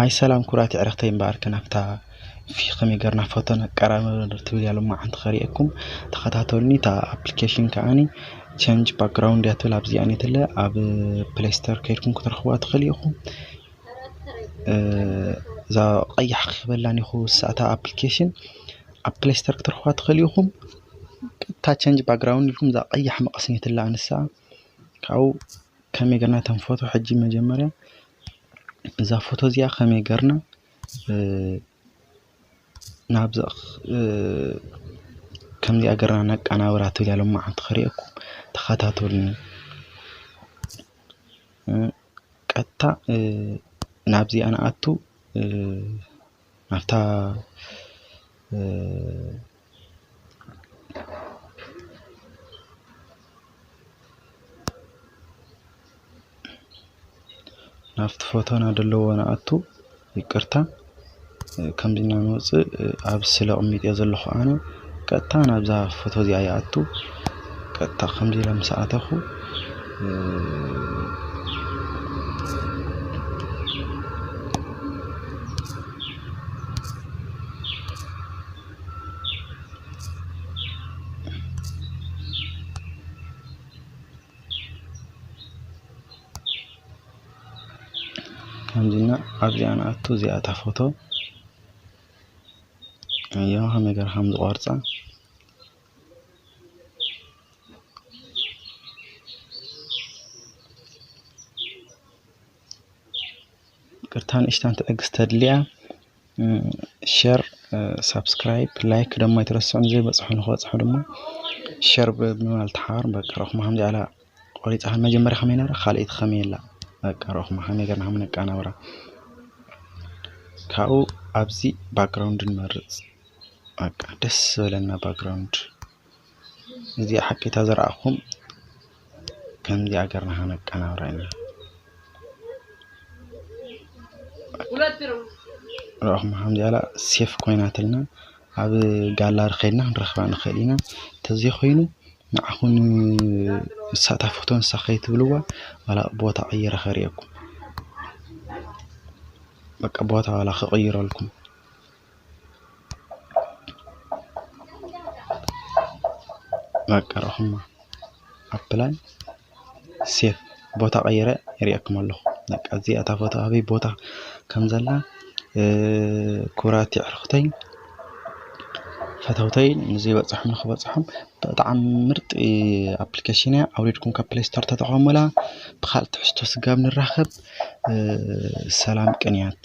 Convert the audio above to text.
ኣይ ሰላም ክቡራት ኣዕርኽተይ፣ እምበኣር ከ ናብታ ፊ-፣ ከመይ ገርና ፎቶ ነቀራርብ ትብል እያ ሎማዓንቲ ከርእየኩም። ተኸታተሉኒ። እታ ኣፕሊኬሽን ከኣኒ ቸንጅ ባክግራውንድ እያ ትብል። ኣብዚኣ እያ ትለ ኣብ ፕሌይ ስቶር ከይድኩም ክትረኽቡዋ ትኽእሉ ኢኹም። እ፣ እዛ ቀያሕ ክበላን ኢኹ እሳ እታ ኣፕሊኬሽን ኣብ ፕሌይ ስቶር ክትረኽቡዋ ትኽእሉ ኢኹም። ቀጥታ ቸንጅ ባክግራውንድ ኢልኩም እዛ ቀያሕ መቐስ እያ ትለ ኣንሳ ካብኡ ከመይ ገርና እተን ፎቶ ሕጂ መጀመርያ እዛ ፎቶ እዚኣ ከመይ ገርና፣ እ፣ ናብዛ፣ እ፣ ከምዚኣ ገርና ነቀናብራ ትብል እያ ሎማዓንቲ ከርእየኩም። ተኸታተሉኒ። እ፣ ቀጥታ፣ እ፣ ናብዚኣ ንኣቱ፣ እ፣ ናብታ፣ እ፣ ናብቲ ፎቶና ደለዎ ንኣቱ። ይቅርታ፣ እ፣ ከምዚ ኢና ንወፅእ፣ እ፣ ኣብ ስለ ቅሚጥ እየ ዘለኹ ኣነ። ቀጥታ ናብዛ ፎቶ እዚኣ ይኣቱ። ቀጥታ ከምዚ ኢለ ምስ ኣተኹ፣ እ፣ ከምዚና ኣብዚኣ ንኣቱ፣ እዚኣ እታ ፎቶ። እዮ፣ ከመይ ገይረ ከም ዝቆርጻ። ይቅርታ፣ ንእሽታን ትዕግስቲ ተድልያ። እም፣ ሸር፣ እ፣ ሳብስክራይብ፣ ላይክ ደሞ ኣይትረስዑ። ንዘይበጽሑ ንክበጽሑ ድማ ሸር ብ-፣ ብምባል ተሓባር። በቃ፣ ረኹማ ከምዚ ኣላ ቆሪጻ። ከም መጀመርያ ከመይ ነራ፣ ካልኣይቲ ከመይ ኣላ። በቃ፣ ረኹማ ከመይ ገርና ከም ነቃናብራ። ካብኡ ኣብዚ ባክግራውንድ ንመርጽ። በቃ፣ ደስ ዝበለና ባክግራውንድ። እዚኣ ሓቂታ ዝረኣኹም ከምዚኣ ገርና ከነቀናብራ ኢና። ረኹም ከምዚኣ ኢላ ሴፍ ኮይናትልና። ኣብ ጋላሪ ከይድና ክንረኽባ ንኽእል ኢና። እንተዘይኮይኑ ንዓኹም ንሳ እታ ፎቶ ንሳ ከይትብልዋ ዋላ ቦታ ቀይረ ከርእየኩም። በቃ ቦታ ዋላ ክቕይረልኩም። በቃ ረኹማ። ኣፕላይ ሴፍ ቦታ ቀይረ የርእየኩም ኣለኹ። በቃ እዚኣ እታ ፎቶ ኣበይ ቦታ ከም ዘላ፣ እ፣ ክቡራት የዕርኽተይ ፈተውተይ ንዘይበጽሖም ንኽበጽሖም ብጣዕሚ ምርጥ ኣፕሊኬሽን እያ። ኣውሪድኩም ካብ ፕሌይ ስቶር ተጠቐሙላ። ብኻልእ ትሕዝቶ ስጋብ ንራኸብ፣ እ፣ ሰላም ቅንያት።